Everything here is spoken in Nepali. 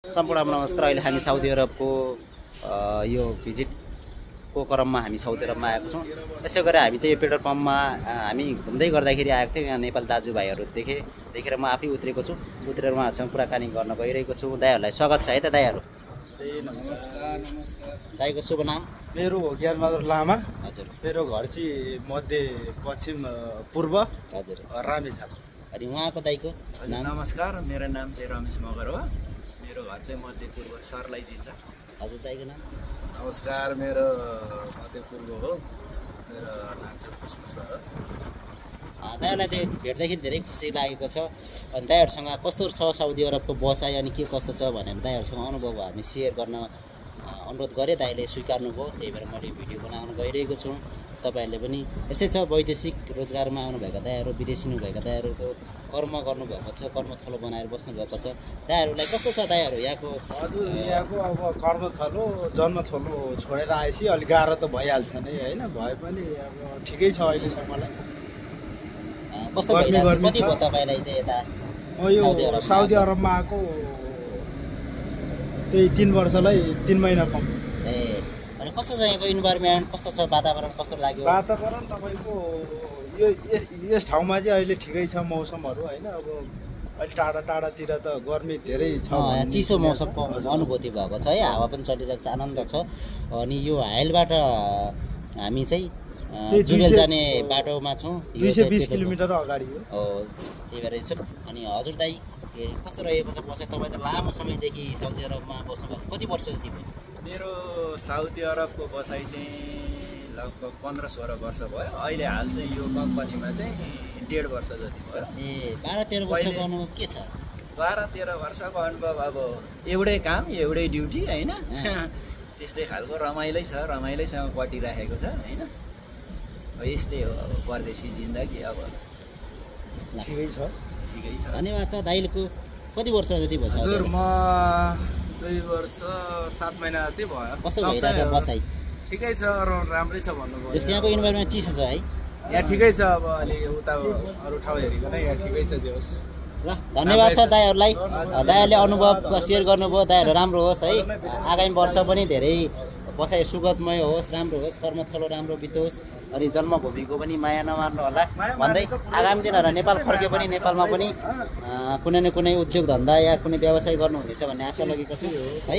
सम्पूर्ण नमस्कार। अहिले हामी साउदी अरबको यो भिजिटको क्रममा हामी साउदी अरबमा आएको छौँ। त्यसै गरेर हामी चाहिँ यो पेट्रोल पम्पमा हामी घुम्दै गर्दाखेरि आएको थियौँ। यहाँ नेपाल दाजुभाइहरू देखेर म आफै उत्रेको छु। उत्रेर उहाँहरूसँग कुराकानी गर्न गइरहेको छु। दाइहरूलाई स्वागत छ है त दाइहरू। नमस्कार। दाइको शुभ नाम? मेरो हो ज्ञानबहादुर लामा। हजुर। मेरो घर चाहिँ मध्य पश्चिम पूर्व। हजुर। रामेछाप। अनि उहाँको दाइको नाम? नमस्कार, मेरो नाम चाहिँ रमेश मगर हो। मेरो घर चाहिँ मध्य पूर्व सर्लाही जिल्ला। हजुर। दाइको नाम? नमस्कार, मेरो मध्य पूर्व हो। मेरो नाम चाहिँ कृष्णेश्वर हो। दाइहरूलाई त्यो भेट्दाखेरि धेरै खुसी लागेको छ। अनि दाइहरूसँग कस्तो छ साउदी अरबको बसाइ अनि के कस्तो छ भनेर दाइहरूसँग अनुभव हामी सेयर गर्न अनुरोध गरेँ। दाइले स्वीकार्नुभयो, त्यही भएर मैले भिडियो बनाउन गइरहेको छु। तपाईँहरूले पनि यसै छ, वैदेशिक रोजगारमा आउनुभएका दाइहरू, विदेशी हुनुभएका दाइहरूको कर्म गर्नुभएको छ, कर्मथलो बनाएर बस्नुभएको छ। दाइहरूलाई कस्तो छ दाइहरू यहाँको? हजुर, यहाँको अब कर्मथलो जन्मथलो छोडेर आएपछि अलिक गाह्रो त भइहाल्छ नै होइन। भए पनि अब ठिकै छ अहिलेसम्मलाई। कस्तो भइरहेको छ? कति भयो तपाईँलाई चाहिँ यता म यो साउदी अरबमा आएको त्यही 3 वर्षलाई 3 महिना कम। ए, अनि कस्तो छ यहाँको इन्भाइरोमेन्ट? कस्तो छ वातावरण? कस्तो लाग्यो? वातावरण तपाईँको यस ठाउँमा चाहिँ अहिले ठिकै छ मौसमहरू होइन। अब अहिले टाढातिर त गर्मी धेरै छ, चिसो मौसमको अनुभूति भएको छ है। हावा पनि चलिरहेको छ, आनन्द छ। अनि यो हाइलबाट हामी चाहिँ जुबेल जाने बाटोमा छौँ। 220 किलोमिटर अगाडि हो, त्यही भएर यसो। अनि हजुर दाइ कस्तो रहेको छ बसाइ? तपाईँ त लामो समयदेखि साउदी अरबमा बस्नुभएको, कति वर्ष जति भयो? मेरो साउदी अरबको बसाइ चाहिँ लगभग 15-16 वर्ष भयो। अहिले हाल चाहिँ यो कम्पनीमा चाहिँ 1.5 वर्ष जति भयो। ए, 12-13 वर्षको अनुभव के छ? 12-13 वर्षको अनुभव अब एउटै काम एउटै ड्युटी होइन। त्यस्तै खालको रमाइलैसँग कटिराखेको छ होइन। यस्तै हो अब परदेशी जिन्दगी। अब ठिकै छ। धन्यवाद छ। दाइको कति वर्ष जति भयो? हजुर, म 2 वर्ष 7 महिना जति भयो। कस्तो भइरहेछ बसाइ? ठिकै छ, राम्रै छ भन्नुभयो। यहाँको इन्भाइरोमेन्ट चिसो छ है? यहाँ ठिकै छ। अब अलि उता अरू ठाउँ हेरिकन यहाँ ठिकै छ जे होस्। ल, धन्यवाद छ दाइहरूलाई। दाइहरूले अनुभव सेयर गर्नुभयो। दाइहरू राम्रो होस् है। आगामी वर्ष पनि धेरै बसाइ सुखदमय होस्, राम्रो होस्, कर्मथलो राम्रो बितोस्। अनि जन्मभूमिको पनि माया नमार्नु होला भन्दै आगामी दिनहरू नेपाल फर्के पनि नेपालमा पनि कुनै न कुनै उद्योग धन्दा या कुनै व्यवसाय गर्नुहुनेछ भन्ने आशा लगेको छु है।